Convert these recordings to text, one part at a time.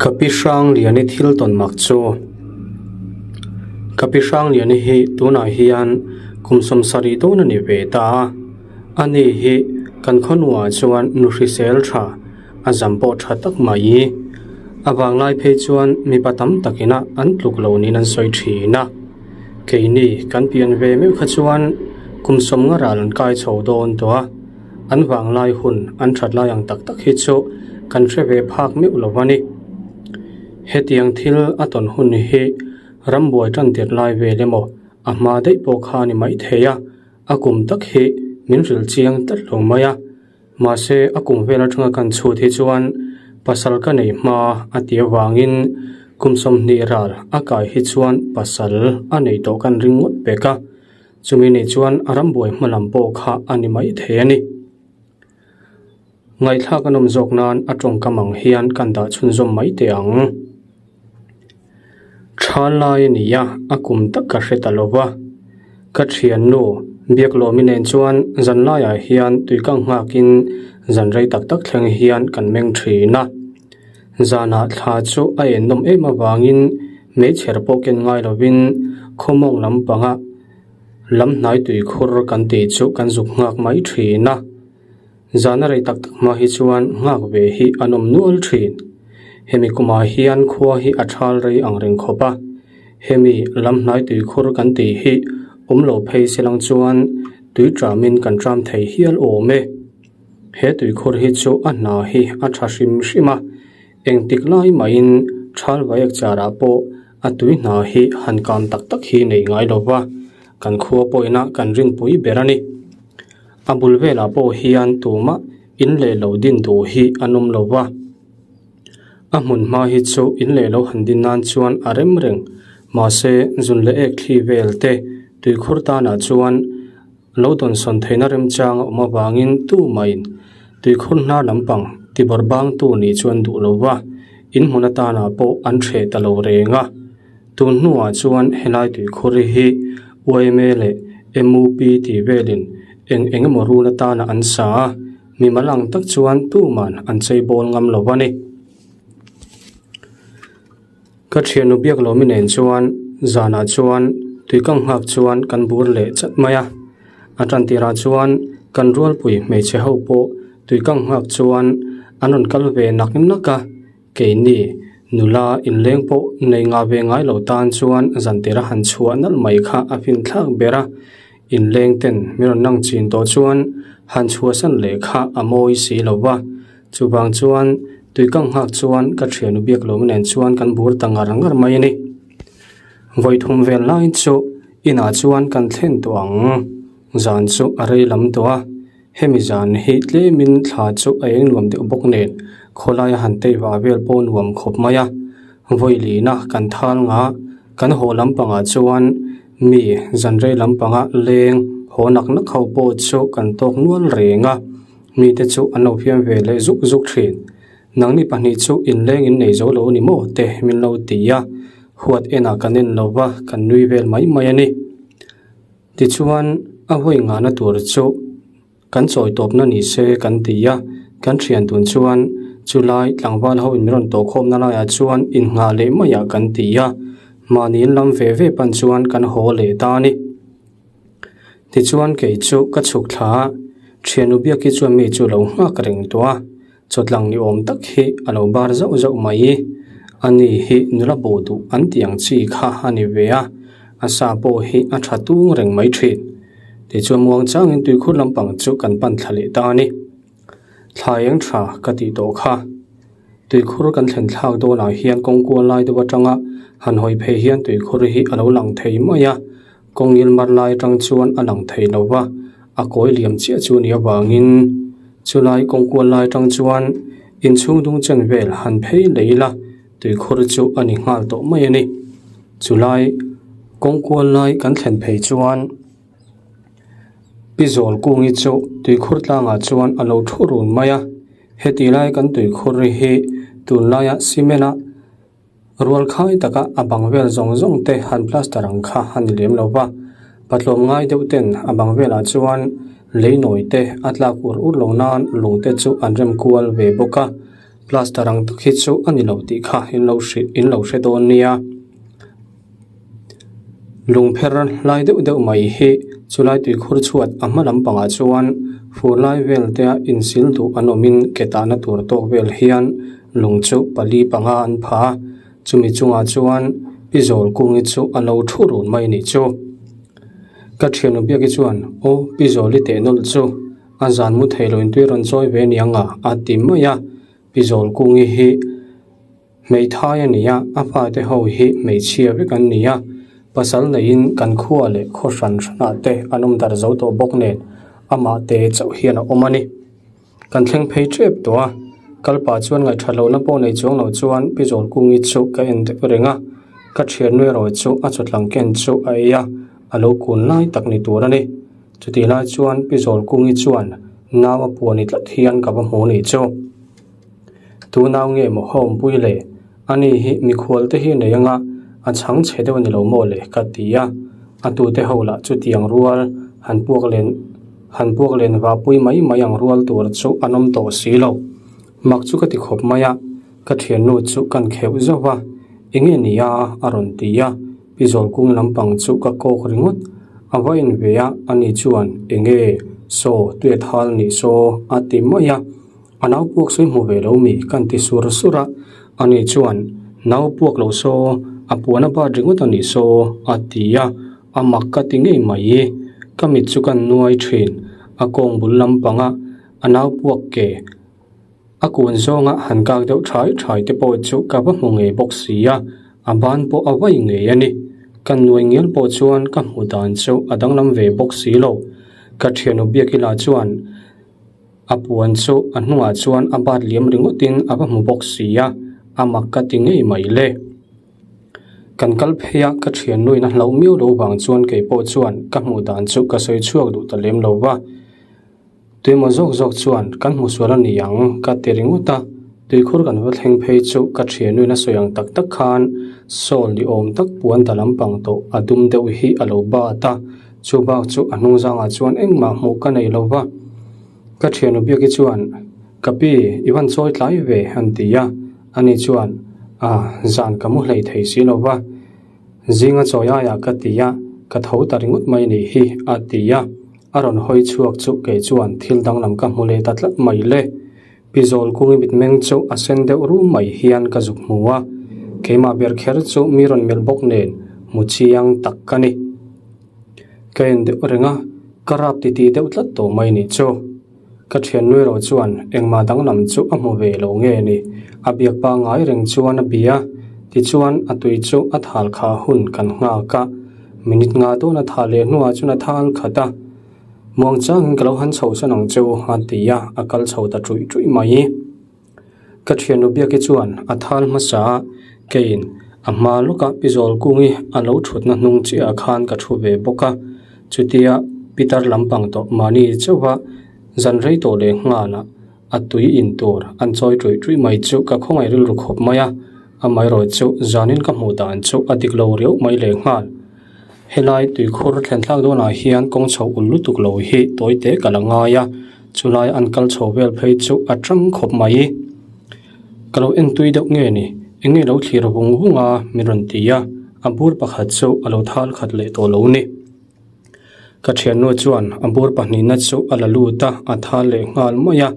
Ka pi Hrangliani thil tawn mak chu. Ka pi Hrangliani hi tunah hian kum 70 dawn a ni ve ta a, ani hi kan khawnuah chuan nu hrisel tha a zam pawh tha tak mai. A vanglai phei chuan mipa tam takina an tluk lo niin an sawi thin a. Keini kan pian ve meuh kha chuan kum 50 ral an kai chho dawn tawh a. An vanglai hun an that lai ang tak tak hi chu kan hre ve phak meuh lo a ni. Hetiang thil a tawn hun hi rambuai tan tirh lai vel emaw a hma daih pawh kha a ni mai thei a, a kum tak hi min hril chiang tlat lo mai a. Mahse a kum vel atanga kan chhut hi chuan pasal ka nei hma a ti avangin kum 20 ral a kai hi chuan pasal a nei tawh kan ring ngawt pek a. Chumi ni chuan a rambuai hma lam pawh kha a ni mai thei a ni. Ngaihthlak a nawm zawk nan a tawngkam ang hian kan dah chhunzawm mai teh ang. Tha lai a ni a, a kum tak ka hre ta lo va. Ka thiannu Biaklawmi nen chuan zan laiah hian tuikang nghakin zan rei tak tak thleng hian kan meng thin a. Zanah thla chu a en nawm em avangin meichher pawh ken ngai lovin khawmawng lampanga lam hnai tuikhur kan tih chu kan zuk nghak mai thin a. Zana rei tak tak hma hi chuan nghak ve hi an awm nual thin. Hemi kumah hian khua hi a thal rei ang reng khawp a. Hemi lam hnai tuikhur kan tih hi awm lo phei se lang chuan tui tramin kan tram thei hial awm e. He tuikhur hi chu a hna hi a tha hrim hrim a, engtik lai mahin thal vaek charah pawh a tui hna hi han kang tak tak hi nei ngai lo va, kan khua pawhina kan rinpui ber a ni. A bul velah pawh hian tumah in leh lo din duh hi an awm lo va, a hmun hma hi chu in leh lo han din nan chuan a rem reng, mahse zun leh ek thli vel te tuikhur tanah chuan Lo dawnsawn theihna remchang a awm avangin tu mahin tuikhur hnar lampang tibawrh bangtu nih chuan duh lo va, in hmun atana pawh an hreh ta lo reng a. Tun hnuah chuan helai tuikhur hi yma leh MUP tih velin eng eng emaw run atana an sa a, mimal ang tak chuan tuman an cheibawl ngam lo a ni. Ka thiannu biak lomi nen chuan zanah chuan tuikang nghak chuan kan bur leh chat mai a, a tan tirah chuan kan rualpui hmeichhe ho pawh tuikang nghak chuan an rawn kal ve nak nak a, keini nula inleng pawh nei ngah ve ngai lo tan chuan zan tira han chhuah nalh mai kha a finthlak ber a, inleng ten min rawn lang chin tawh chuan han chhuahsan leh kha a mawi si lo va. Chuvang chuan tuikang nghak chuan ka thiannu biak lo nen chuan kan bur ta ngar ngar mai a ni. Vawi thum vel lai chu inah chuan kan thlen tawh ang. Zan chu a rei lam tawh a, hemi zan hi tlemin thla chu a eng nuam deuh bawk nen khawlaia han tei vah vel pawh nuam khawp mai a. Vawi lina kan thal nga kan haw lampangah chuan mi zan rei lampanga leng haw nak nak ho pawh chu kan tawk nual reng a. Mite chu an lo fiam ve leh zuk zuk thin. Nangni pahnih chu inleng in nei zo lo ni maw te min lo ti a, huat enah kan en lo va, kan nui vel mai mai a ni. Tichuan, a hawi ngahna tur chu kan chawi tawpna ni se kan ti a, kan thian tun chuan chulai tlangval ho in min rawn tawhkhawmna laiah chuan innghah leh maiah kan ti a, mahni in lam ve ve pan chuan kan haw leh ta a ni. Tichuan kei chu ka chhuk thla a, thiannu biaki chuan mi chu lo nghak reng tawh a, chawtlang ni awm tak hi a lo bar zauh zauh mai. Ani hi nula bo duh an tih ang chi kha a ni ve a, a sa pawh hi a tha tung reng mai thin. Tichuan muang changin tuikhur lampang chu kan pan thla leh ta a ni. Thla eng tha ka tih tawh kha. Tuikhur kan thlen thlak dawnah hian kawngkual lai deuh atanga han hawi phei hian tuikhur hi a lo lang thei mai a. Kawng ngil mar lai atang chuan a lang thei lo va, a kawi liam chiah chu a nih avangin chulai kawngkual lai atang chuan inchhung dung chen vel han phei leh ila tuikhur chu a ni nghal tawh mai a ni. Chulai kawngkual lai kan thlen phei chuan Pi Zawlkungi chu tuikhur tlangah chuan a lo thu run mai a, heti lai kan tuikhur hi tunlaia cement a Rual khai taka a bang vel zawng zawng te han plaster ang kha a ni lem lo va, patlawm ngai deuh ten a bang velah chuan lei nawi te a tlak ur ur lo nan lung te chu an rem kual ve bawk a. Plaster ang tak hi chu a ni lo tih kha in lo hrilh in lo hre dawn nia. Lungpher lai deuh deuh mai hi chulai tuikhur chhuat a hma lampangah chuan fur lai vel te a insil duh an awmin ke tahna tur tawk vel hian lung chu pali panga an pha a chumi chungah chuan pi zawl kungi chu a lo thu run mai a nih chu. Ka thiannu biaki chuan aw pi zawli teh nawlh chu a zan mu thei lo in tui rawn chawi ve aniang a a ti mai a pi zawl kungi hi. Hmeithai a ni a, a fate ho hi hmeichhia vek an ni a, pasal neiin kan khua leh khaw hran hranah te an awm darh zo tawh bawk nen amah te chauh hian a awm a ni. Kan thleng phei tep tawh a, kal pah chuan ngaihṭhat lohna pawh nei chuang lo chuan Pi Zawlkungi chu ka en deuh reng a, ka ṭhiannu erawh chu a chawtlang ken chu a ei a, a lo kun lai tak ni tur a ni. Chutih lai chuan Pi Zawlkungi chuan nau a puan i tlat hian ka va hmu nih chu. Tunau nge maw hawmpui le? Ani hi mikhual te hi nei anga a chhang chhe deuh a ni lo maw le ka ti a, a tute ho lah chutiang rual han puak len han puak len vahpui mai mai ang rual tur chu an awm tawh si lo. Mak chu ka ti khawp mai a, ka thiannu chu kan kheuh zauh va, enge ni a a rawn ti a, pi Zawlkung lampang chu ka kawk ringawt. A va en ve a, ani chuan enge saw tuiathal nih saw a ti mai a. A nau puak sawi hmu ve lo mi kan ti sur sur a, ani chuan nau puak lo saw a puan a bat ringawt a nih saw a ti a, a mak ka ti ngei mai. Ka mit chu kan nuai thin, a kawng bul lampanga a nau puak ke a kun zawnga han kak deuh thai thai te pawh chu ka va hmu ngei bawk si a, a ban pawh a vai ngei a ni. Ka nuai ngial pawh chuan ka hmu dan chu a danglam ve bawk si lo. Ka thiannu Biakila chuan. A puan chu a hnungah chuan a bat liam ringawtin a va hmu bawk si a, a mak ka ti ngei mai le. Kan kal phei a, ka thiannuin a hlauh miau lo vang chuan kei pawh chuan ka hmuh dan chu ka sawi chhuak duh ta lem lo va. Tuimaw zawk zawk chuan kan hmu sual a ni ang ka ti ringawt a, tuikhur kan va thleng phei chu ka thiannuin a sawi ang tak tak khan sawl ni awm tak puan ta lampang tawh a dum deuh hi a lo bat a. Chu bak chu a hnung zangah chuan engmah hmuh ka nei lo va. Ka thiannu biaki chuan, Ka pi, i van chawi tlai ve, an ti a. Ani chuan, A, zan ka mu hlei thei si lo va. Zinga chawi aiah ka ti a, ka tho ta ringawt mai nih hi, a ti a. A rawn hawi chhuak chu kei chuan thil danglam ka hmu leh ta tlat mai le. Pi Zawlkungi mitmeng chu a sen deuh rum mai hian ka zuk hmu a. Keimah ber kher chu mi rawn melh bawk nen hmu chiang tak ka ni. Ka en deuh reng a, ka rap titi deuh tlat tawh mai nih chu. Ka thiannu erawh chuan engmah danglam chu a hmu ve lo nge ni, a biak pangngai reng chuan a bia. Tichuan a tui chu a thal kha hun kan nghak a, minute nga dawn a thah leh hnuah chuan a thal khat a. Muangchangin ka lo han chhosan ang che u a ti a, a kal chho ta ṭuih ṭuih mai. Ka thiannu Biaki chuan a thal hmasa a, keiin a hma lawka Pi Zawlkungi a lo thutna hnung chiahah khan ka thu ve bawk a. Chutia Pitar lampang tawh mahni chauha zan rei tawh leh nghala a tui in tur an chawi ṭuih ṭuih mai chu ka khawngaih rilru khawp mai a, amaherawh chu zanin ka hmuh dan chu a dik lo riau mai leh nghal. Helai tuikhur thlen thlak dawnah hian kawng chho ul lutuk lo hi tawi te ka la ngai a, chulai an kal chho vel phei chu a tang khawp mai. Ka lo en tui deuh nge ni, eng nge lo thlir vung vung a min rawn ti a, a bur pakhat chu a lo thal khat leh tawh lo ni. Ka thiannu chuan a bur pahnihna chu a la lut a, a thal leh nghal mai a.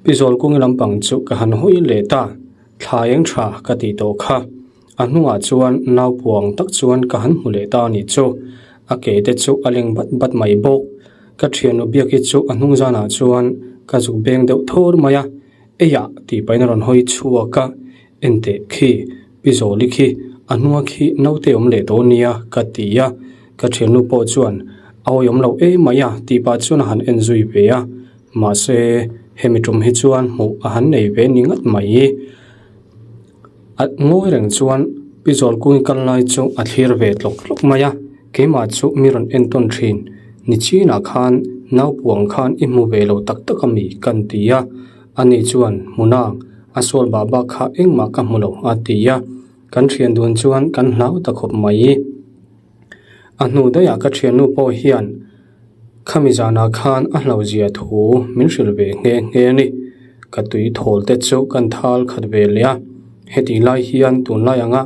Pi Zawlkungi lampang chu ka han hawi leh ta, thla eng tha ka tih tawh kha. A hnungah chuan naupuang tak chuan ka han hmu leh ta a nih chu. A ke te chu a leng bat bat mai bawk. Ka thiannu biak hi chu a hnung zanah chuan ka zuk beng deuh thawr mai a. Eiah tih pahin a rawn hawi chhuak a, Enteh khi, Pi Zawli khi, a hnunga khi naute awm leh tawh nia ka ti a. Ka thiannu pawh chuan a awihawm loh em mai a tih pah chuan a han en zui ve a. Mahse, hemi tum hi chuan hmuh a han nei ve ni ngat mai. A ngawi reng chuan Pi Zawlkungi kal lai chu a thlir ve tlawk tlawk mai a, keimah chu mi rawn entawn thin. Nichinah khan naupuang khan i hmu ve lo tak tak a mi kan ti a, ani chuan hmunang a sawl bah bak kha engmah ka hmu lo a ti a, kan thian dun chuan kan hlau ta khawp mai. A hnu daihah ka thiannu pawh hian khami zanah khan a hlauhzia thu min hrilh ve nghe nghe a ni. Ka tui thawl te chu kan thal khat ve leh a, hetih lai hian tunlai anga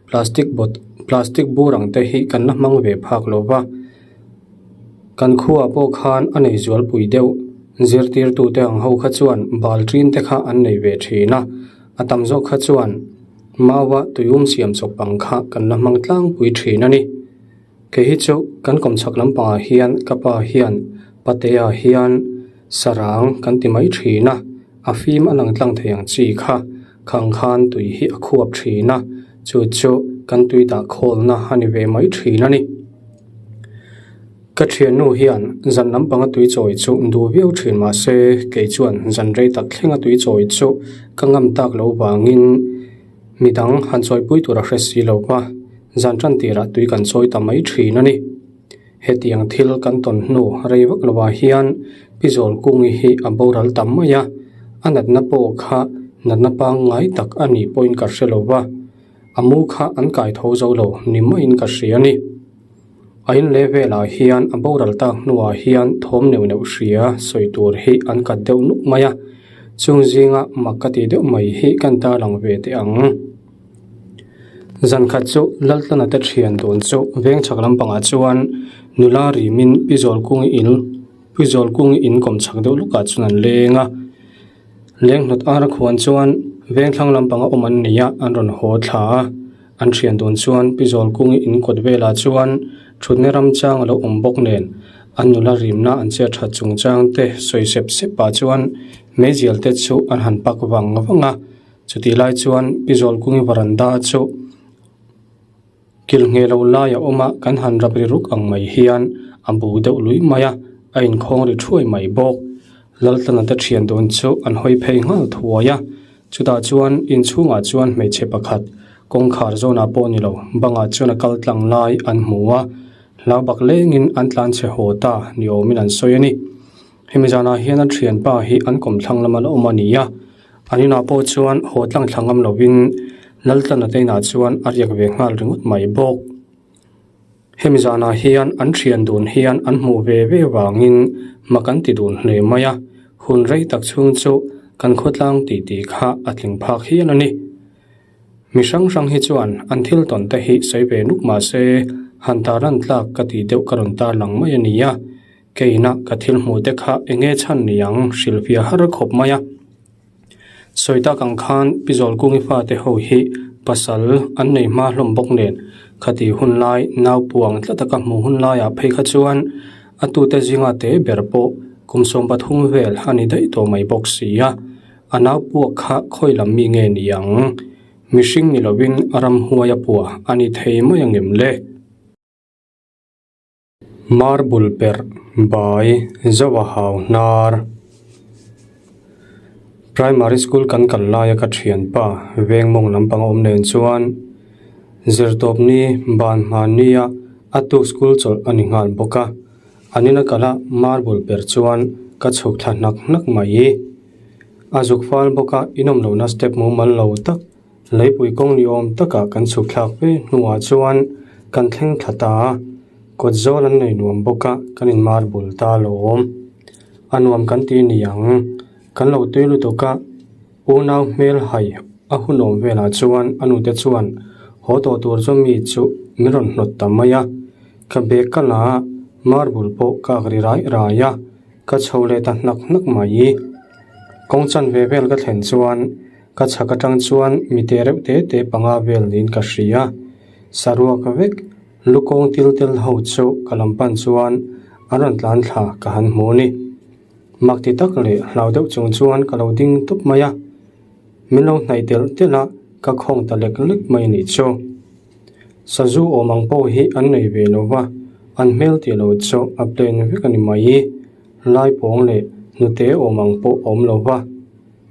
plastic bot plastic bur ang te hi kan la hmang ve phak lo va, kan khuaah pawh khan a nei zualpui deuh zirtirtute ang ho kha chuan bal ṭin te kha an nei ve ṭhin a, a tam zawk kha chuan maua tuium siam chawp ang kha kan la hmang tlangpui ṭhin a ni. Kei hi chu kan kawmchhak lampangah hian ka pa hian patea hian sarang kan ti mai thin a, a fim a lang tlang thei ang chi kha khang khan tui hi a khuap thin a, chu chu kan tui dah khawlna a ni ve mai thin a ni. Ka thiannu hian zan lampanga tui chawi chu duh viau thin mahse kei chuan zan rei tak thlenga tui chawi chu ka ngam tak lo vangin midang han chawipui tur a hre si lo va. Zan tan tirah tui kan chawi ta mai thin a ni. Hetiang thil kan tawn hnu rei vak lovah hian Pi Zawlkungi hi a boral ta mai a, a natna pawh kha natna pangngai tak a nih pawhin ka hre lo va, a mu kha an kai tho zo lo ni maiin ka hria a ni. A in leh velah hian a boral tak hnuah hian thawm neuh neuh hria sawi tur hi an kat deuh nuk mai a, chung zinga mak ka tih deuh mai hi kan tarlang ve teh ang. Zan khat chu Laltlana te thian dun chu veng chhak lampangah chuan nula rimin Pi Zawlkungi in Pi Zawlkungi in kawm chhak deuh lukah chuan an leng a. Leng hnawt ara khuan chuan veng thlang lampanga awm an ni a, an rawn haw thla a. An thian dun chuan Pi Zawlkungi in kawt velah chuan thutna ramchang a lo awm bawk nen an nula rimna an chet that chungchang te sawi sep sep pah chuan meizial te chu an han pak vang vang a. Chutih lai chuan Pi Zawlkungi varanda chu kilhnge lo lai a awm a, kan han rap ri ruk ang mai hian a bu deuh lui mai a, a inkhawng ri thuai mai bawk. Laltlana te thian dun chu an hawi phei nghal thuai a, chutah chuan inchhungah chuan hmeichhe pakhat kawngkhar zawnah pawh ni lo bangah chuan a kal tlang lai an hmu a, hlau bak lengin an tlanchhe haw ta ni awmin an sawi a ni. Hemi zanah hian a thianpa hi an kawmthlang lama la awm a ni a. An inah pawh chuan haw tlang thla ngam lovin Laltlana te inah chuan a riak ve nghal ringawt mai bawk. Hemi zanah hian an thian dun hian an hmuh ve ve vangin mak an ti dun hle mai a, hun rei tak chhung chu kan khawtlang titi kha a tling phak hial a ni. Mi hrang hrang hi chuan an thil tawn te hi sawi ve nuk mah se han tarlan tlak ka tih deuh ka rawn tarlang mai a ni a. Keina ka thil hmuh te kha enge chhan ni ang hrilhfiah har khawp mai a. Sawi tak ang khan Pi Zawlkungi fate ho hi pasal an nei hma hlawm bawk nen khati hun lai nau puang tlat a ka hmuh hun laiah phei kha chuan a tute zinga te ber pawh kum 13 vel a ni daih tawh mai bawk si a. A nau puak kha khawi lam mi nge ni ang? Mihring ni lovin ramhuai a pua a ni thei mai angem le? Marble perh bai Zoa hau hnar Primary school kan kal laia ka thianpa veng mawng lampang a awm nen chuan zirtawp ni ban hmannia a tuk school chawlh a ni nghal bawk a, an ina kal a marble perh chuan ka chhuk thla hnak hnak mai. A zuk fal bawk a inawm lohna step mumal lo tak. Leipui kawng ni awm takah kan chhuk thlak ve hnuah chuan kan thleng thla ta a, kawt zawl an nei nuam bawk a, kan in marble ta alawm. A nuam kan ti ni ang, kan lo tui lutuk a, unau hmel hai a hun awm velah chuan a nute chuan haw tawh tur chu mi chu min rawn hnawt ta mai a, ka bag ka la a, marble pawh ka ak ri rai rai a, ka chho leh ta hnak hnak mai. Kawng chanve vel ka thlen chuan. Ka chhak atang chuan mi te reuh te te panga vel niin ka hria. Saruak vek lukawng til tel ho chu ka lam pan chuan an rawn tlan thla ka han hmu a ni. Mak ti tak leh hlau deuh chung chuan ka lo ding tup mai a. Min lo hnaih telh telh a, ka khawng ta lek lek mai a nih chu. Sazu awm ang pawh hi an nei ve lo va, an hmel tih loh chu a plain vek a ni mai. Laipawng leh hnute awm ang pawh a awm lo va.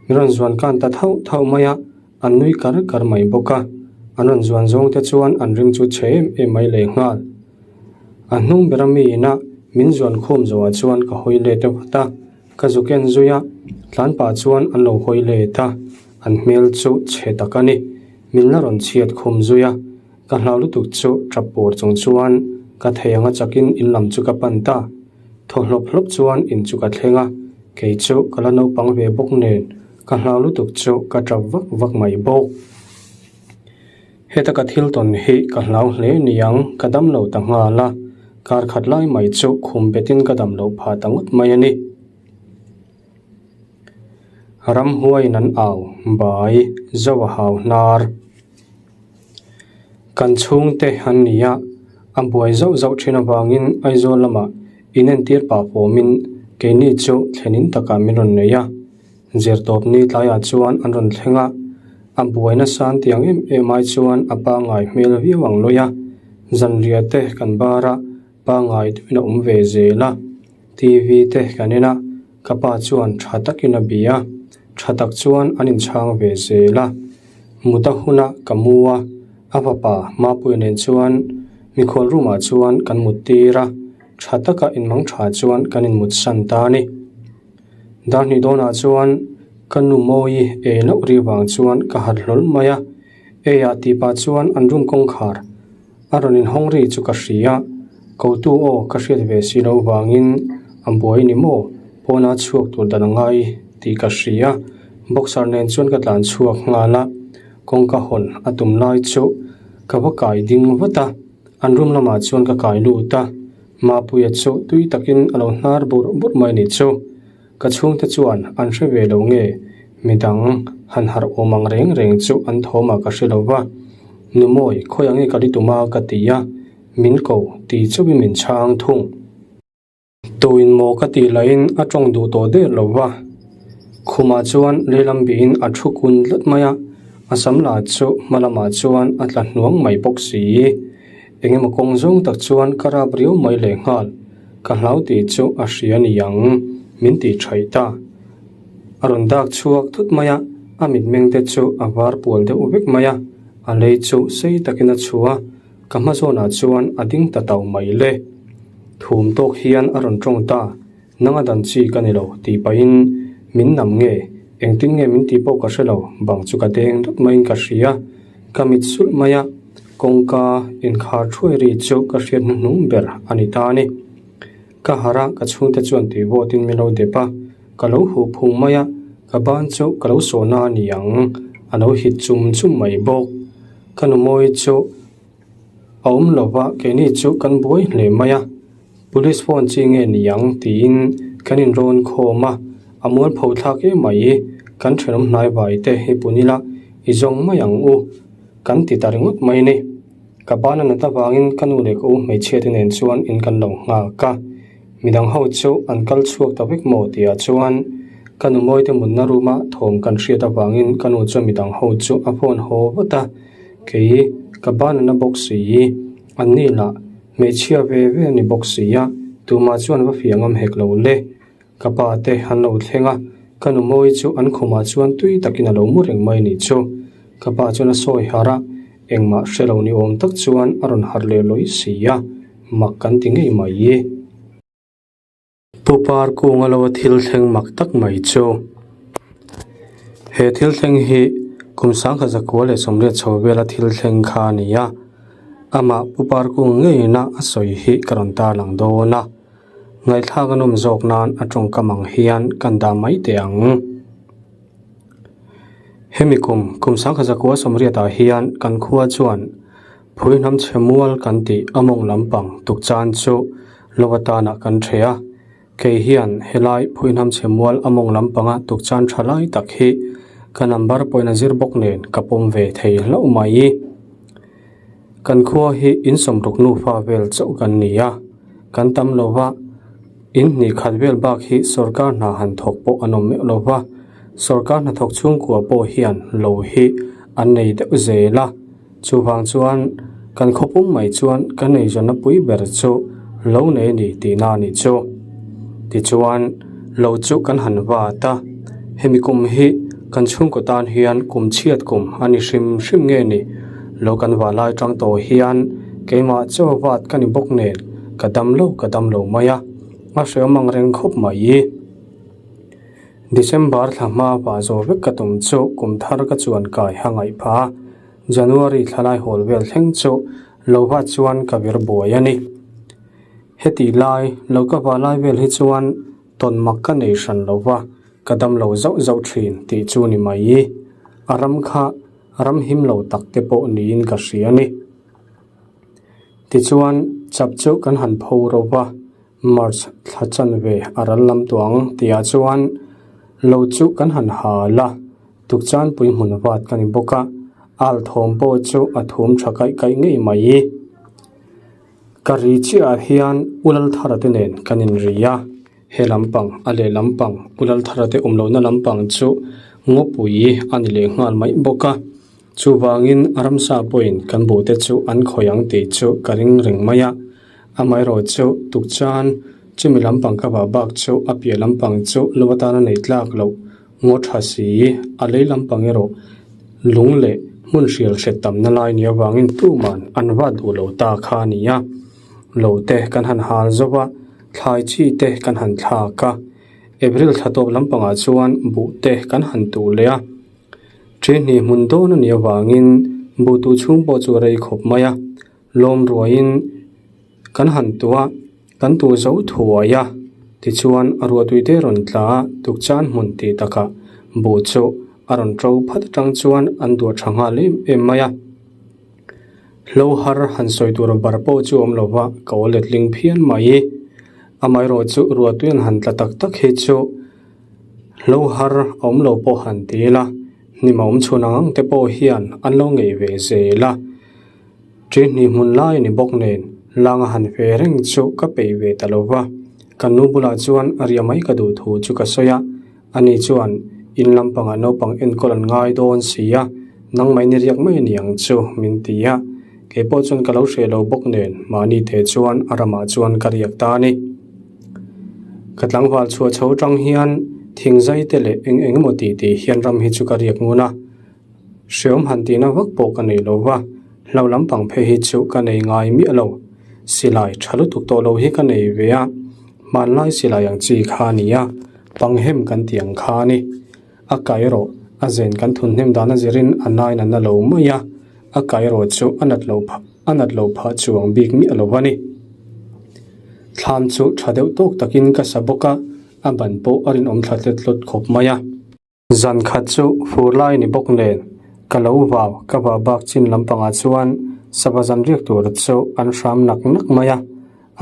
Min rawn zuan kan ta thauh thauh mai a, an nui kar kar mai bawk a. An rawn zuan zawng te chuan an ring chu chhe em em mai leh nghal. A hnung bera mi ina min zuan khum zawhah chuan ka hawi let vat a, ka zuk en zui a, tlan pah chuan an lo hawi let a, an hmel chu chhe tak a ni. Min la rawn chhiat khum zui a, ka hlau lutuk chu tap pur chung chuan ka thei anga chakin in lam chu ka pan ta. Thaw hlawp hlawp chuan in chu ka thleng a, kei chu ka la naupang ve bawk nen. Ka hlau lutuk chu ka tap vak vak mai bawk. Heta ka thil tawn hi ka hlau hle niang ka dam lo ta nghal a, kar khat lai mai chu khum betin ka dam loh phah ta ngawt mai a ni. Ramhuaiin an au, bai, zo a hau hnar. Kan chhungte an ni a, a buai zauh zauh thin avangin Aizawl lamah inentir pah pawmin keini chu thlenin takah min rawn nei a. Zirtawp ni tlaiah chuan an rawn thleng a, a buai nasa an tiang em em ai chuan a pangngai hmel viau ang lawi a, zanriah te kan bar a, pangngai deuhin a awm ve zel a, TV te kan en a, ka pa chuan tha takin a bia a, tha tak chuan an inchhang ve zel a, mut a huna ka mu a, a fapa Mapuia nen chuan mikhual room ah chuan kan mut tir a, tha taka inmang tha chuan kan inmutsan ta a ni. Darhnih dawnah chuan ka nu Mawi ei loh ri vang chuan ka harh hlawl mai a, eiah tih pah chuan an room kawngkhar a rawn inhawng ri chu ka hria, kotu aw ka hriat ve si loh vangin a buai ni maw pawna chhuak tur dan a ngai tih ka hria, boxer nen chuan ka tlan chhuak nghal a, kawngka hawn a tum lai chu ka va kai ding vat a, an room lamah chuan ka kai lut a. Mapuia chu tui takin a lo hnar burh burh mai ni chu. Ka chhungte chuan an hre ve lo nge midang han harh awm ang reng reng chu an thawmah ka hre lo va. Nu Mawi, khawi ang nge ka ri tum a ka ti a, min ko ti chauhin min chhang thung. Tuin maw ka tih lahin a tawng duh tawh der lo va. Khumah chuan lehlam bihin a thu kun tlat mai a, a sam lah chu hma lamah chuan a tla hnuang mai bawk si. Eng emaw kawng zawng tak chuan ka rap riau mai leh nghal, ka hlau tih chu a hria ni ang, min tih thaih ta. A rawn dak chhuak thut mai a, a mitmeng te chu a var pual deuh vek mai a, a lei chu sei takin a chhuah a, ka hma zawnah chuan a ding ta tau mai le. Thum tawk hian a rawn tawng ta. Nang a dan chi ka ni lo tih pahin min nam nge, engtin nge min tih pawh ka hre lo, bang chu ka deng dawt maiin ka hria, ka mit sulh mai a, kawngka inkhar thuai ri chu ka hriat hnuhnung ber a ni ta a ni. Ka harh a, ka chhungte chuan tui vawtin min lo dep a, ka lo huh phung mai a, ka ban chu ka lo sawhna a ni ang, a lo hit chum chum mai bawk. Ka nu mawi chu. A awm lo va, keini chu kan buai hle mai a, police phone chi nge ni ang tiin kan inrawn khawm a, a mualpho thlak em mai, kan thenawm hnai vai te hi pun ila i zawng mai ang u kan ti ta ringawt mai ni. Ka ban a nat avangin ka nu leh ka u hmeichhia te nen chuan in kan lo nghak a, midang ho chu an kal chhuak ta vek maw tihah chuan ka nu mawite mutna room a thawm kan hriat avangin ka nu chuan midang ho chu a phone haw vat a. Kei ka ban a na bawk si, an ni lah hmeichhia ve ve a ni bawk si a, tumah chuan va fiah ngam hek lo le. Ka pa te an lo thleng a, ka nu mawi chu an khumah chuan tui takin a lo mu reng mai nih chu. Ka pa chuan a sawi harh a, engmah hre lo ni awm tak chuan a rawn harh leh lawih si a, mak kan ti ngei mai. Pu Par Kunga lo a thil thleng mak tak mai chu. He thil thleng hi kum 1928 chho vela thil thleng kha a ni a, amah Pu Par Kung ngeiin a a sawi hi ka rawn tarlang dawn a, ngaihthlak a nawm zawk nan a tawngkam ang hian kan dah mai teh ang. Hemi kum kum 1928 ah hian kan khua chuan Phui hnam chhe mual kan tih a mawng lampang tuk chan chu lo atana kan ṭhe a, kei hian helai phui hnam chhe mual a mawng lampanga tuk chan ṭha lai tak hi ka number pawhin a zir bawk nen ka pawm ve thei hlauh mai. Kan khua hi in sawmruk nufa vel chauh kan ni a, kan tam lo va, in hnih khat vel bak hi sorkar hna han thawk pawh an awm meuh lo va, sorkar hnathawk chhungkua pawh hian lo hi an nei deuh zel a. Chuvang chuan kan khawpum mai chuan kan eizawnna pui ber chu lo nei a ni tihna a nih chu. Tichuan lo chu kan han vat a, hemi kum hi kan chhungkaw tan hian kum chhiat kum a ni hrim hrim nge ni? Lo kan vah lai tang tawh hian keimah chaw vat ka ni bawk nen ka dam lo ka dam lo mai a, a hreawm ang reng khawp mai. December thla hma vah zawh vek ka tum chu kum thar ka chuan kai ha ngaih phah a. January thlalai hawl vel thleng chu lo va chuan ka vir buai a ni. Heti lai, lo ka va lai vel hi chuan tawn mak ka nei hran lo va. Ka dam lo zauh zauh thin tih chu ni mai. A ram kha ram him lo tak te pawh niin ka hria a ni. Tichuan, chap chu kan han pho ro va, March thla chanve a ral lam tuang tihah chuan lo chu kan han hal a, tukchanpui hmun vat ka ni bawk a, al thawm pawh chu a thum tha kaih kaih ngei mai. Ka ri chiahah hian U Lalthara te nen kan inri a, he lampang a leh lampang U Lalthara te awm lohna lampang chu ngawpui a ni leh nghal mai bawk a. Chuvangin ramsa pawhin kan buhte chu an khawih ang tih chu ka ring reng mai a, amaherawhchu tukchan chumi lampang ka vah bak chu a piah lampang chu lo atana nei tlak loh ngaw tha si, a lei lampang erawh lung leh hmun hrial hret tamna lai ni avangin tuman an vah duh lo ta kha a ni a. Lo te kan han hal zo va, thlai chi te kan han thlak a, April thla tawp lampangah chuan buh te kan han tuh leh a. Ṭihni hmun dawn a nih avangin buhtu chhung pawh chu a rei khawp mai a, lawm ruaiin kan han tuh a, kan tuh zo thuai a, tichuan a ruahtui te rawn tla a, tukchan hmun tih takah buh chu a rawn ṭo phat aṭang chuan an duah ṭha nghal em em mai a. Hlo har han sawi tur bar pawh chu awm lo va, ka aw letling phian mai. Amaherawhchu ruahtui an han tla tak tak hi chu. Hlo har a awm lo pawh han ti ila, hnim a awm chhun ang ang te pawh hian an lo ngei ve zel a. Ṭihni hmun lai a ni bawk nen, lang a han ve reng chu ka peih ve ta lo va. Kan nu bulah chuan a ria mai ka duh thu chu ka sawi a, ani chuan in lampangah naupang enkawl an ngai dawn si a, nangmah in i riak mai a ni ang chu min ti a. Kei pawh chuan ka lo hreh lo bawk nen, mahni te chuan a ramah chuan ka riak ta a ni. Ka tlangval chhuah chho tang hian thingzai te leh eng eng emaw tih tih hian ram hi chu ka riak ngun a, hreawm han tihna vak pawh ka nei lo va, hlo lampang phei hi chu ka nei ngai miah lo. Silai tha lutuk tawh lo hi ka nei ve a, hmanlai silai ang chi kha a ni a, panghem kan tih ang kha a ni. A kai erawh a zen kan thun hnem dan a zirin a nain a na lo mai a, a kai erawh chu a nat loh phah a nat loh phah chuang bik miah lo a ni. Thlam chu tha deuh tawk takin ka sa bawk a, a ban pawh a rinawm thla tlet hlawt khawp mai a. Zan khat chu fur lai ni bawk nen ka lo vau ka vah bak chin lampangah chuan sava zan riak tur chu an hram nak nak mai a,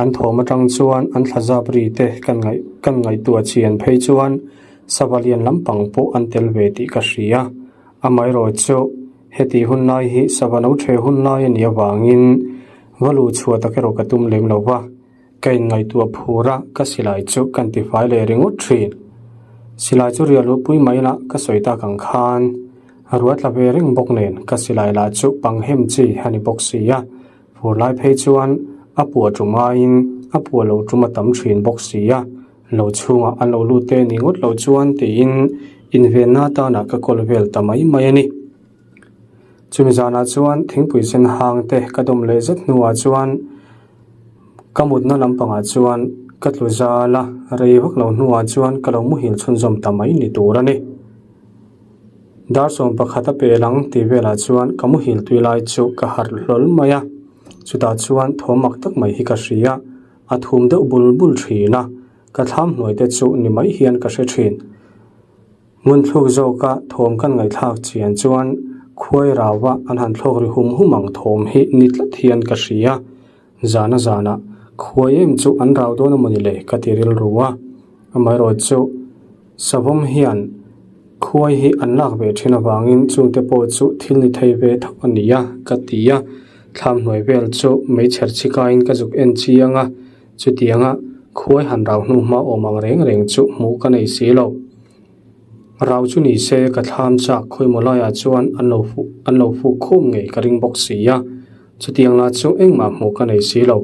An thawm atang chuan an thlazap ri te kan ngaih kan ngaihtuah chian phei chuan sava lian lampang pawh an tel ve tih ka hria. Amaherawh chu heti hun lai hi sava lo ṭhe hun lai a nih avangin va luh chhuah tak erawh ka tum lem lo va, ka inngaihtuah phur a ka silai chu kan tifai leh ringawt ṭhin. Silai chu riah luhpui mai la ka sawi tak ang khan a ruat tla ve reng bawk nen ka silai lah chu panghem chi a ni bawk si a. Fur lai phei chuan a puah tum aiin a puah lo tum a tam thin bawk si a, lo chhungah an lo lut te ni ngawt lo chuan tiin invenna atana ka kawl vel ta mai mai a ni. Chumi zanah chuan thingpui sen hang te ka dawm leh zet hnuah chuan ka mutna lampangah chuan ka tlu zal a, rei vak lo hnuah chuan ka lo muhil chhunzawm ta mai ni tur a ni. Dar 11 a pel ang tih velah chuan ka muhil tui lai chu ka harh hlawl mai a, chutah chuan thawm mak tak mai hi ka hria, a thum deuh bul bul thin a, ka thlam hnuai te chu ni mai hian ka hre thin. Ngun thluk zawka thawm kan ngaihthlak chian chuan khuai rauva an han thlawk ri hum hum ang thawm hi ni tlat hian ka hria, zana zanah khuai em chu an rau dawn amawni le ka ti rilru a, amaherawhchu Savawm hian khuai hi an lak ve thin avangin chungte pawh chu thil ni thei ve tho a ni a, ka ti a. Thlam hnuai vel chu meichher chhikaiin ka zuk en chiang a, chutianga khuai han rau hnu hma awm ang reng reng chu hmuh ka nei si lo. Rau chu ni se ka thlam chak khawimaw laiah chuan an lo fuh an lo fuh khum ngei ka ring bawk si a. Chutiang lah chu engmah hmuh ka nei si lo.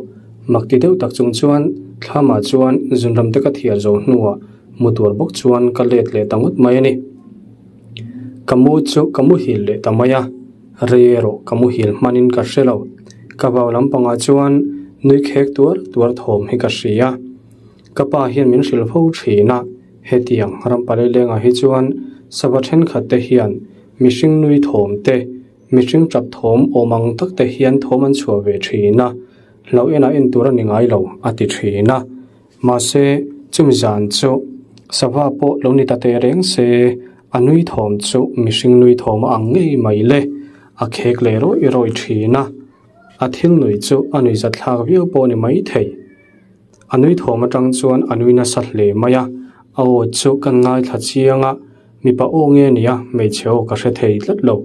Mak ti deuh tak chung chuan thlamah chuan zunram te ka thiar zo hnuah mu tur bawk chuan ka let leh ta ngawt mai a ni. Ka mu chu ka muhil leh ta mai a, rei erawh ka muhil hmanin ka hre lo. Ka vau lampangah chuan nui khek tuar tuar thawm hi ka hria. Ka pa hian min hrilh fo thin a, hetiang rampalelengah hi chuan sava thenkhat te hian mihring nui thawm te, Mihring tap thawm awm ang tak te hian thawm an chhuah ve thin a, hlauh enah en tur a ni ngai lo a ti thin a. Mahse, chumi zan chu Sava pawh lo ni ta teh reng se, a nui thawm chu mihring nui thawm a ang ngei mai le, a khek leh rawih rawih thin a. A thil nui chu a nui zathlak viau pawh ni mai thei. A nui thawm atang chuan a nui nasa hle mai a, a aw chu kan ngaithla chiang a, mipa aw nge nia hmeichhe aw ka hre thei tlat lo.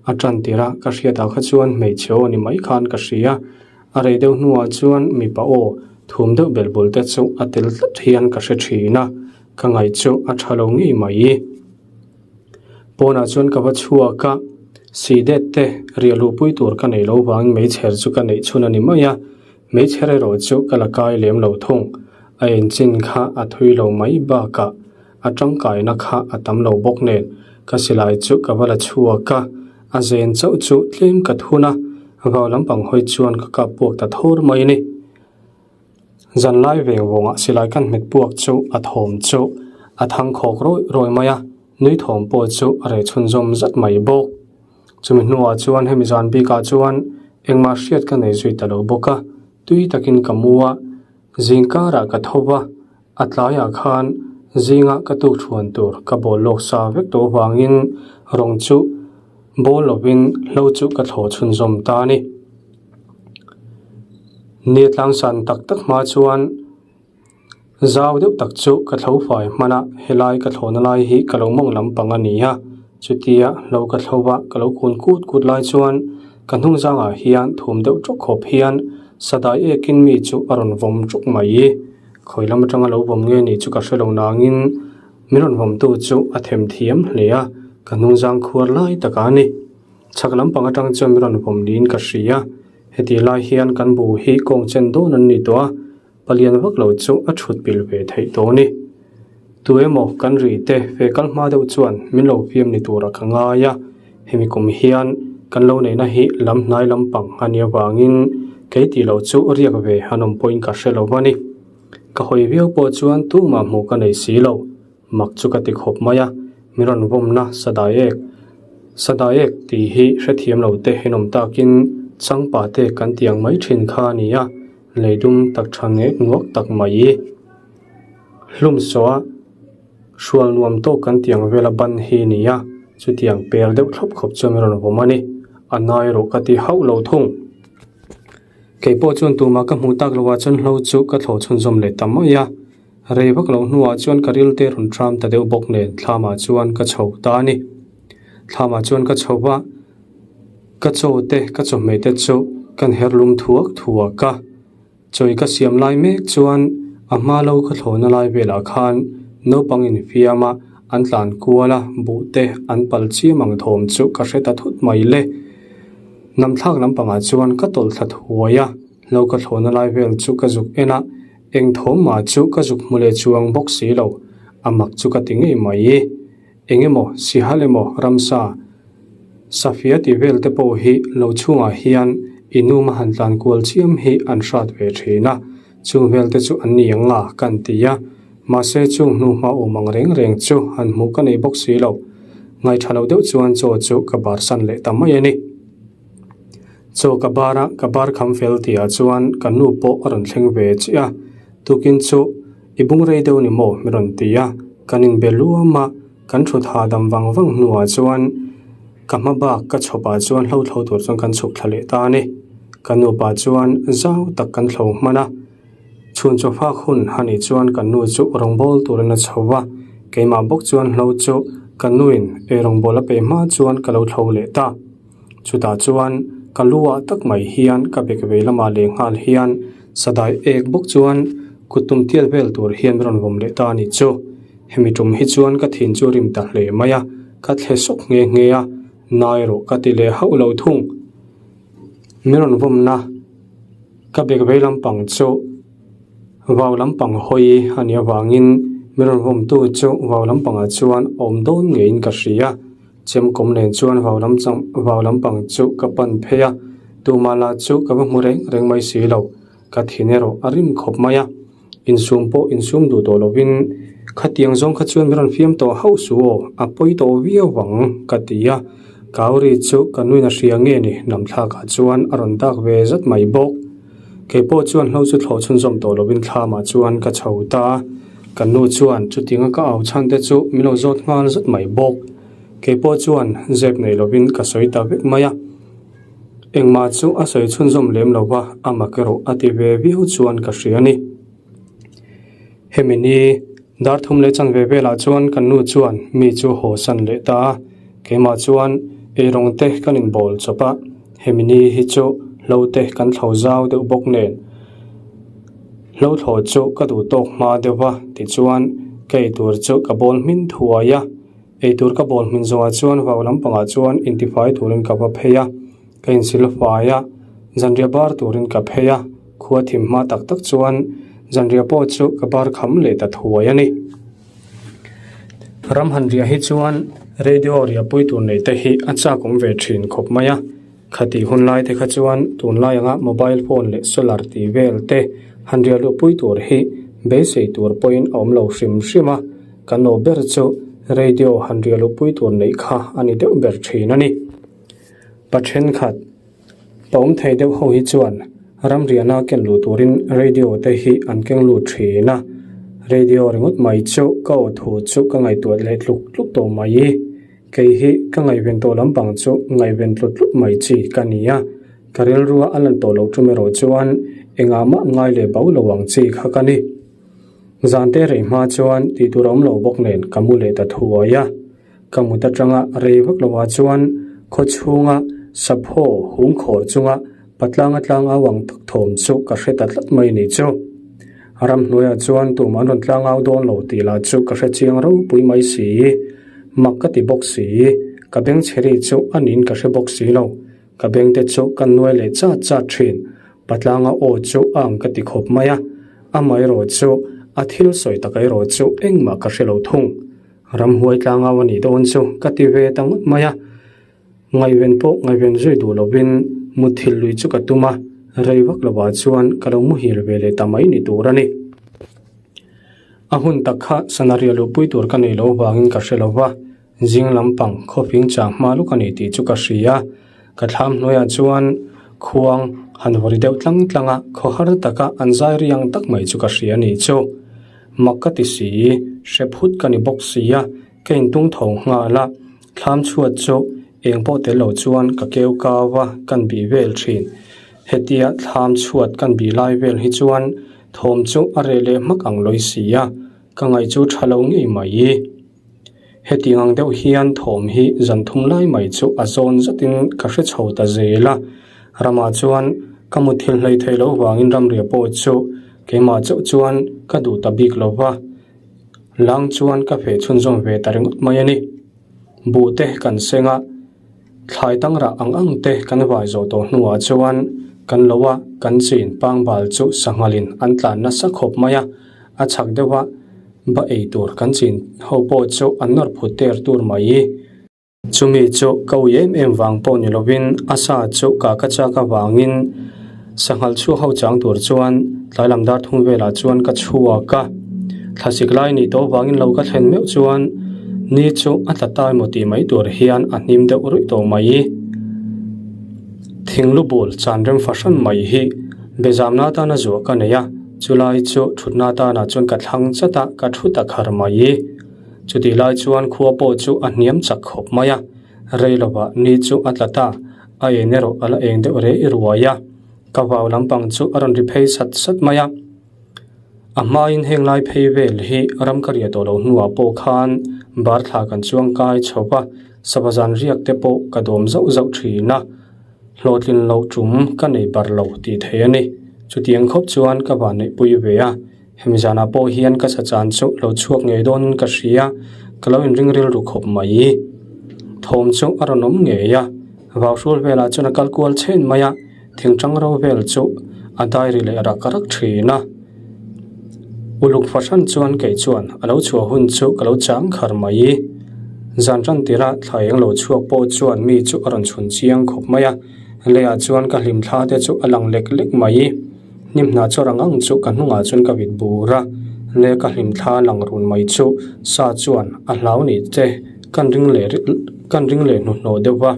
A tan tirh a ka hriatah kha chuan hmeichhe aw ni mai khan ka hria. A rei deuh hnuah chuan mipa aw thum deuh bel bul te chu a tel tlat hian ka hre thin a, ka ngaih chu a tha lo ngei mai. Pawnah chuan ka va chhuak a, sidet te riah luhpui tur ka nei lo vangin meichher chu ka neih chhun a ni mai a, meichher erawh chu ka la kai lem lo thung. A enchin kha a thui lo mai bakah a tangkaina kha a tam lo bawk nen ka silai chu ka va la chhuak a, a zen chauh chu tlem ka thun a, vau lampang hawi chuan ka kap puak ta thur mai a ni. Zanlai veng vawngah silai kan hmet puak chu a thawm chu a thang khawk rawih rawih mai a, nui thawm pawh chu a reh chhunzawm zat mai bawk. Chumi hnuah chuan hemi zan bikah chuan engmah hriat ka nei zui ta lo bawk a, tui takin ka mu a, zingkarah ka tho va, a tlaiah khan zinga ka tuk thuan tur ka bawl lawk sa vek tawh avangin rawng chu bawl lovin hlo chu ka thlawh chhunzawm ta a ni. Ni tlangsan tak tak hma chuan zau deuh tak chu ka thlo fai hman a, helai ka thlawhna lai hi ka lo mawng lampang a ni a, chutia hlo ka thlo a ka lo kun kut kut lai chuan ka hnung zangah hian thum deuh tawk khawp hian sadai ekin mi chu a rawn vawm tawk mai. Khawi lam atanga lo vawm nge ni chu ka hre lo nangin min rawn vawmtu chu a them thiam hle a, ka hnung zang khuar lai takah a ni. Chhak lampang atang chuan min rawn vawm niin ka hria. Heti lai hian kan bu hi kawng chen dawn an ni tawh a, palian vak lo chu a thut pil ve theih tawh a ni. Tu emaw kan ri te ve kal hma deuh chuan min lo fiam ni tura ka ngai a, hemi kum hian kan lo neihna hi lam hnai lampang a nih avangin kei tih loh chu riak ve an awm pawhin ka hre lo va ni. Ka hawi viau pawh chuan tumah hmuh ka nei si lo. Mak chu ka ti khawp mai a, min rawn vawmna Sadaek, Sadaek tih hi hrethiam lo te henawm takin changpa te kan ti ang mai thin kha a ni a, leidum tak tha ngek nguak tak mai. Hlum sawh a, hrual nuam tawk kan ti ang vela ban hi a ni a, chutiang per deuh thlawp khawp chuan min rawn vawm a ni, a nai erawh ka ti hauh lo thung. Kei pawh chuan tumah ka hmuh tak loh ah chuan hlo chu ka thlawh chhunzawm leh ta mai a. Rei vak lo hnuah chuan ka ril te rawn tram ta deuh bawk nen thlamah chuan ka chho ta a ni. Thlamah chuan ka chho va, ka chaw te ka chawhmeh te chu kan her lum thuak thuak a. Chawi ka siam lai mek chuan a hma lo ka thlawhna lai velah khan naupang infiam a an tlan kual a, buh te an pal chiam ang thawm chu ka hre ta thut mai le. Namthlak lampangah chuan ka tawlh thla thuai a, lo ka thlawhna lai vel chu ka zuk en a, Eng thawmah chu ka zuk hmu leh chuang bawk si lo, a mak chu ka ti ngei mai. Eng emaw, sihal emaw, ramsa, safia ti vel te pawh hi lo chhungah hian i nu ma han tlan kual chiam hi an hrat ve thin a, chung vel te chu an ni ang a kan ti a, mahse chung hnu hma awm ang reng reng chu han hmuh ka nei bawk si lo. Ngaitha lo deuh chuan chaw chu ka barsan leh ta mai a ni. Chaw ka bar a, ka bar kham fel tihah chuan ka nu pawh a rawn thleng ve chiah a, tukin chu i bung rei deuh ni maw mi rawn ti a, kan inbe luam a, kan thut hahdam vang vang hnuah chuan ka hma bak ka chhawpah chuan hlo thlo tur chuan kan chhuk thla leh ta a ni. Ka nupa chuan zau tak kan thlo hman a, chhun chaw fak hun a nih chuan ka nu chu rawngbâwl turin a chho va, keimah bawk chuan hlo chu ka nuin ei rawngbâwl a pe hma chuan ka lo thlo leh ta. Chutah chuan ka lu ah tak mai hian ka bek vei lamah leh nghal hian sadai ek bawk chuan kut tum tiat vel tur hian min rawn vawm leh ta a ni chu. Hemi tum hi chuan ka thin chu rim ta hle mai a, ka thle sawk nghe nghe a, nai erawh ka ti leh hauh lo thung. Min rawn vawmna ka bek vei lampang chu vau lampang hawi a nih avangin min rawn vawmtu chu vau lampangah chuan awm dawn ngeiin ka hria. Chemkawm nen chuan vau lam chang vau lampang chu ka pan phei a, tumah lah chu ka va hmu reng reng mai si lo, ka thin erawh a rim khawp mai a, insum pawh insum duh tawh lovin khatiang zawng kha chuan min rawn fiam tawh hauh su aw, a pawi tawh viau vang ka ti a, Kauri chu ka nuin a hria nge ni lamthlakah chuan a rawn dak ve zat mai bawk. Kei pawh chuan hlo chu thlawh chhunzawm tawh lovin thlamah chuan ka chho ta a. Kan nu chuan chutinga ka au chhan te chu min lo zawt nghal zat mai bawk. Kei pawh chuan zep nei lovin ka sawi ta vek mai a. Engmah chu a sawi chhunzawm lem lo va, a mak erawh a ti ve viau chuan ka hria a ni. Hemi ni dar thum leh chanve velah chuan kan nu chuan mi chu haw san leh ta a, keimah chuan eirawng te kan inbawl chawp a, hemi ni hi chu hlo te kan thlo zau deuh bawk nen hlo thlawh chu ka duh tawk hma deuh va tichuan ka eitur chu ka bawl hmin thuai a. Eitur ka bawl hmin zawhah chuan vau lampangah chuan intifai turin ka va phei a, ka insil fai a, zanriah bar turin ka phei a, khua thim hma tak tak chuan zanriah pawh chu ka bar kham leh ta thuai a ni. Ram han riah hi chuan radio riahpui tur neih te hi a chak awm ve thin khawp mai a, khatih hun lai te kha chuan tunlai anga mobile phone leh solar tih vel te han riah luhpui tur hi beisei tur pawhin a awm lo hrim hrim a. Kan aw ber chu radio han riah luhpui tur neih kha a ni deuh ber thin a ni. Pa thenkhat, pa awm thei deuh ho hi chuan ramriahna ken luh turin radio te hi an keng lut thin a. Radio ringawt mai chu ka aw thu chu ka ngaihtuah leh tluk tluk tawh mai. Kei hi ka ngaihven tawh lampang chu ngaihven tlut tlut mai chi ka ni a. Ka rilrua a lan tawh loh tum erawh chuan engah mah ngai leh bo lo ang chi kha ka ni. Zante rei hma chuan tih tur a awm lo bawk nen ka mu leh ta thuai a. Ka mut atanga rei vak lovah chuan khaw chhunga sapho hung khawr chunga patlanga tlang au ang tak thawm chu ka hre ta tlat mai ni chu. Ramhnuaiah chuan tum an rawn tlang au dawn lo tih lah chu ka hre chiang ropui mai si. Mak ka ti bawk si. Ka bengchhe ri chu a niin ka hre bawk si lo. Ka bengte chu ka nuai leh chat chat thin. Patlanga aw chu a ang ka ti khawp mai a, amaherawh chu a thil sawi tak erawh chu engmah ka hre lo thung. Ramhuai tlangau a nih dawn chu ka ti ve ta ngawt mai a, ngaihven pawh ngaihven zui duh lovin mutthilh lui chu ka tum a, rei vak lovah chuan ka lo muhil ve leh ta mai ni tur a ni. A hun tak kha sanaria luhpui tur ka neih loh vangin ka hre lo va, Zing lampang khawping chang hma luk a ni tih chu ka hria. Ka thlam hnuaiah chuan khuang han vawri deuh tlang tlang a, khaw har taka an zai riang tak mai chu ka hria a nih chu. Mak ka ti si, hre phut ka ni bawk si a, ka intung tho nghal a. Thlam chhuat chu eng pawh tel lo chuan ka keu kau a, kan bih vel thin. Hetia thlam chhuat kan bih lai vel hi chuan thawm chu a reh leh hmak ang lawi si a, ka ngaih chu tha lo ngei mai. Hetiang ang deuh hian thawm hi zan thum lai mai chu a zawn zatin ka hre chho ta zel a. Ramah chuan ka mutthilh hlei theih loh vangin ramriah pawh chu keimah chauh chuan ka duh ta bik lo va, lang chuan ka feh chhunzawm ve ta ringawt mai a ni. Buh te kan seng a, thlai tangrah ang ang te kan vai zawh tawh hnuah chuan kan lo a, kan chin pangbal chu sanghalin an tlan nasa khawp mai a, a chhak deuh a. Ba ei tur kan chin ho pawh chu an nawr phut ter tur mai. Chumi chu ka ui em em vang pawh ni lovin a sa chu ka ka chak avangin sanghal chhuak ho chang tur chuan tlai lam dar thum velah chuan ka chhuak a. Thlasik lai nih tawh vangin lo ka thlen meuh chuan ni chu a tla ta emaw tih mai tur hian a hnim deuh ruih tawh mai. Thing lu bul chan rem fahran mai hi bezamna atana zuah ka nei a. Chulai chu thutna atana chuan ka thlang chat a, ka thu ta khar mai. Chutih lai chuan khua pawh chu a hniam chak khawp mai a, rei lovah ni chu a tla ta, a en erawh a la eng deuh rei ruai a, ka vau lampang chu a rawn ri phei sat sat mai a. A hmain heng lai phei vel hi ram ka riah tawh loh hnuah pawh khan bar thla kan chuang kai chho va, sava zan riak te pawh ka dawm zauh zauh thin a. Hlawhtlin loh tum ka nei bar lo tih thei a ni. Chutiang khawp chuan ka van neihpui ve a, hemi zanah pawh hian ka sachan chu lo chhuak ngei dawnin ka hria, ka lo inring rilru khawp mai. Thawm chu a rawn awm ngei a, vauhrul velah chuan a kal kual chhen mai a, thingtang ro vel chu a diary leh rak rak thin a. Uluk fahran chuan kei chuan a lo chhuah hun chu ka lo chang khar mai. Zan tan tirah thla eng lo chhuak pawh chuan mi chu a rawn chhun chiang khawp mai a, leiah chuan ka hlim thla te chu a lang lek lek mai. Hnim hna chu rang ang chu ka hnungah chuan ka vit bur a, le ka hlim thla lang run mai chu sa chuan a hlau ni te kan ring leh kan ring leh hnuhnawh deuh va.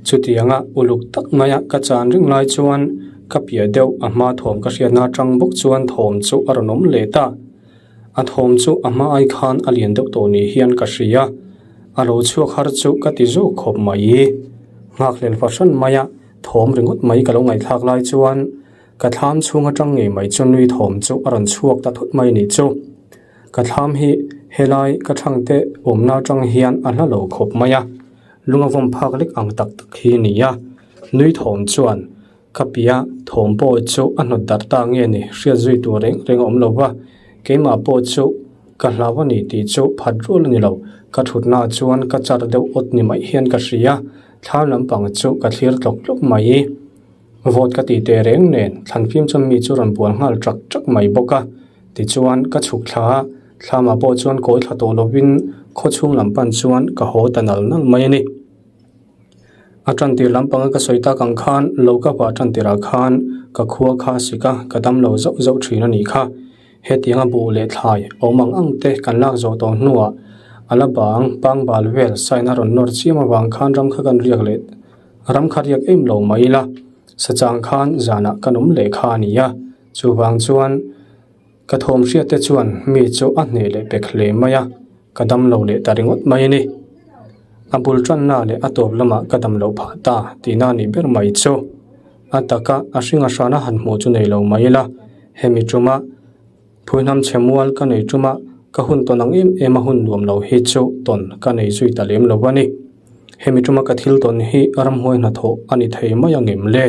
Chutianga uluk tak maia ka chan ring lai chuan ka piah deuh a hma thawm ka hriatna atang bawk chuan thawm chu a rawn awm leh ta. A thawm chu a hma ai khan a lian deuh tawh ni hian ka hria. A lo chhuak har chu ka ti zawk khawp mai. Nghakhlel fahran maia thawm ringawt mai ka lo ngaihthlak lai chuan ka thlam chhung atang ngei mai chu nui thawm chu a rawn chhuak ta thut mai ni chu. Ka thlam hi helai ka thangte awmna atang hian a hla lo khawp mai a, lunga vawm phak lek ang tak tak hi a ni a. Nui thawm chuan Ka pia thawm pawh chu a hnawt darh ta nge ni hriat zui tur reng reng a awm lo va, keimah pawh chu ka hlau a ni tih chu phat rual a ni lo. Ka thutnaah chuan ka char deuh awt ni mai hian ka hria, thlam lampang chu ka thlir tlawk tlawk mai. Vawt ka tih teh reng nen thlanfim chuan mi chu rawn bual nghal ṭak ṭak mai bawk a, tichuan ka chhuk thla a, thlamah pawh chuan kawi thla tawh lovin khawchhung lam pan chuan ka haw ta nal nal mai a ni. A tantir lampanga ka sawi tak ang khan lo ka vah tantirah khan ka khua kha sik a, ka dam lo zauh zauh thin a nih kha. Hetianga buh leh thlai awm ang ang te kan lak zawh tawh hnuah a la bang pangbal vel sign a rawn nawr chiam avang khan ram kha kan riak leh ram kha riak em lo mai ila sachang khan zanah kan awm leh kha a ni a, chuvang chuan ka thawm hriat te chuan mi chu a hneh leh pek hle mai a, ka dam lo leh ta ringawt mai a ni. A bul tanna leh a tawp lamah ka dam loh phah ta tihna a nih ber mai chu. A taka a hringa hrana han hmuh chu nei lo mai ila, hemi tuma phuihnam chhe mual ka nei tuma ka hun tawn ang em em a hun nuam lo hi chu tawn ka nei zui ta lem lo a ni. Hemi tuma ka thil tawn hi ramhuai hnathawh a ni thei mai angem le?